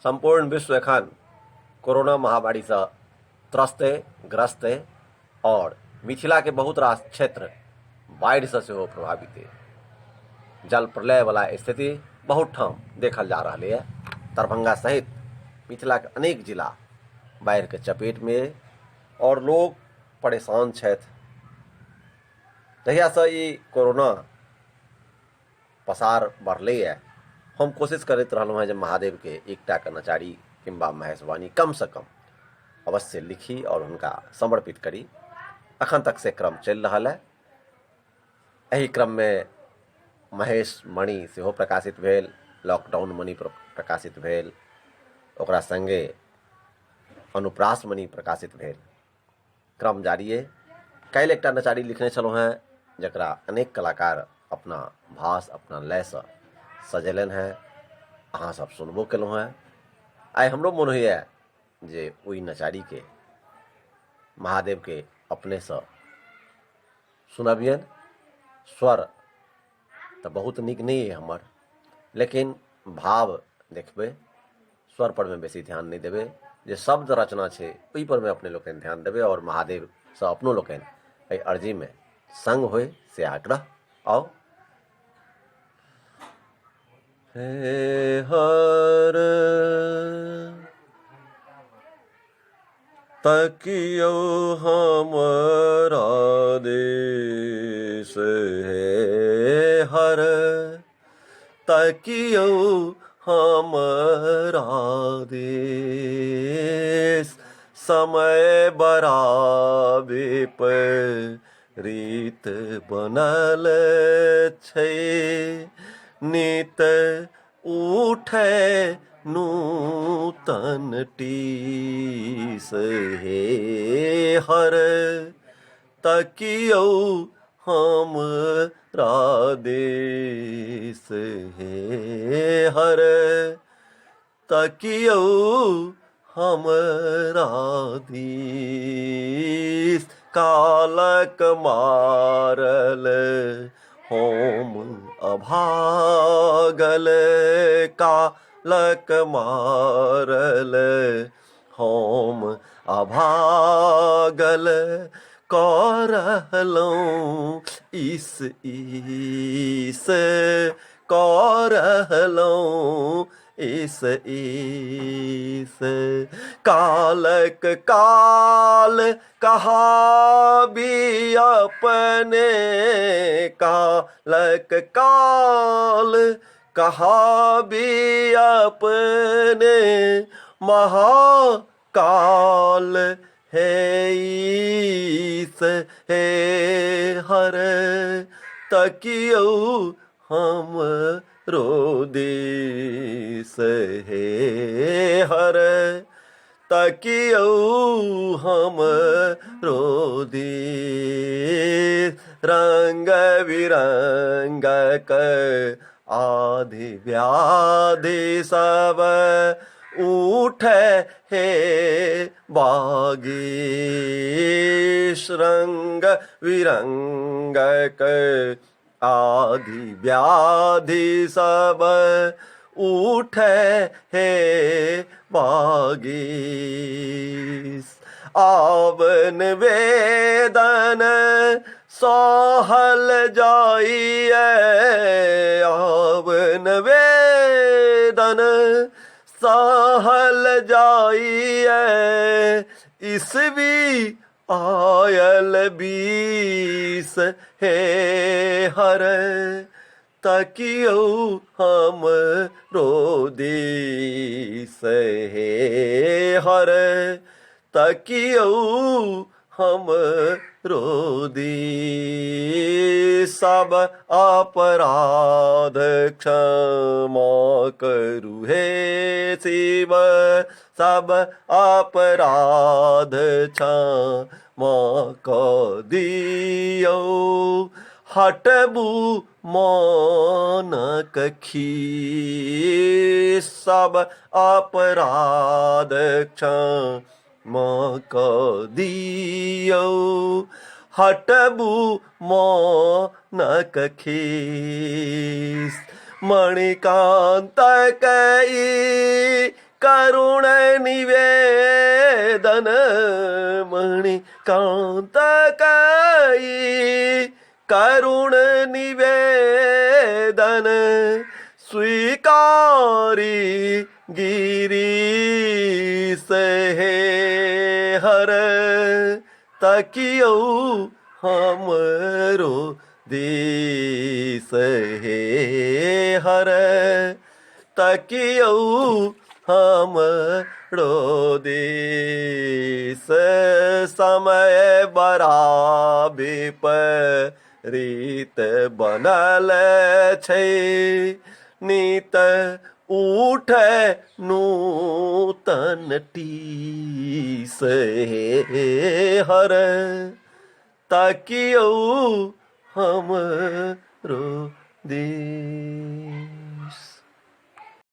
सम्पूर्ण विश्व एखन कोरोना महामारीसँ त्रस्त अइ, ग्रस्त अइ आओर मिथिलाके बहुत रास क्षेत्र बाढ़िसँ सेहो प्रभावित अइ। जल प्रलयवला स्थिति बहुत ठाम देखल जा रहलैए। दरभंगा सहित मिथिलाके अनेक जिला बाढ़िके चपेटमे अइ आओर लोक परेशान छथि। जहियासँ ई कोरोना पसार बढ़लैए, हम कोशिश करैत रहलहुँ हेँ जे महादेवके एकटाके नचारी किंबा महेशवाणी कमसँ कम अवश्य लिखी आओर हुनका समर्पित करी। अखन तक से क्रम चलि रहल है। एहि क्रममे महेश मणि सेहो प्रकाशित भेल, लॉकडाउन मणि प्रकाशित भेल, ओकरा सङ्गे अनुप्रास मणि प्रकाशित भेल। क्रम जारी अइ। काल्हि एकटा नचारी लिखने छलहुँ हेँ जकरा अनेक कलाकार अपना भास अपना लयसँ सजेलनि हेँ, अहाँ सब सुनबो केलहुँ हेँ। आइ हमरो मोन होइए जे ओहि नचारीके महादेवके अपनेसँ सुनबियनि। स्वर तऽ बहुत नीक नहि अइ हमर, लेकिन भाव देखबै, स्वर पर मे बेसी ध्यान नहि देबै, जे शब्द रचना छै ओहि पर मे अपने लोकनि ध्यान देबै आओर महादेवसँ अपनो लोकनि एहि अर्जीमे संग होय से आग्रह। आउ। हे हर तकियौ हमरा देश, हे हर तकियौ हमरा देश, समय बड़ा विपरीत बनल छै, नित उठै नूतन टीस, हे हर तकियौ हमरा देश, हे हर तकियौ हमरा देश, कालक मारल होम अभागल, कालक मारल होम अभागल, कऽ रहलहुँ ईस ईस, कऽ रहलहुँ ईस ईस, कालक काल कहाबी अपने, कालक काल कहाबी अपने, महाकाल हे ईस, हे हर तकियौ हम देश, हे हर तकियौ हम देश, रंग बिरंगक आधि व्याधि सब उठे हे बागीश, रंग बिरंगक आधि व्याधि सब उठे हे बागीश, आब निवेदन सहल जाइए, आब निवेदन सहल जाइए, इसवी आयल 20, हे हर तकियौ हम देश, हे हर तकियौ हम देश, सब अपराध क्षमा करू हे शिव, सब अपराध क्षमा कऽ दियौ, हटबू मोनक खीस, सब अपराध क्षमा कऽ दियौ, हटबू मोनक खीस, मणिकांत कई करुण निवेदन मणिकांत कई करुण निवेदन स्वीकारी गिरीश हे हर तकियौ हमरो दिस हे हर तकियौ हमरो दिस समय बड़ा विपरीत बनल छै नित उठ नूतन टीस हे हर तकियौ हमरो दिस।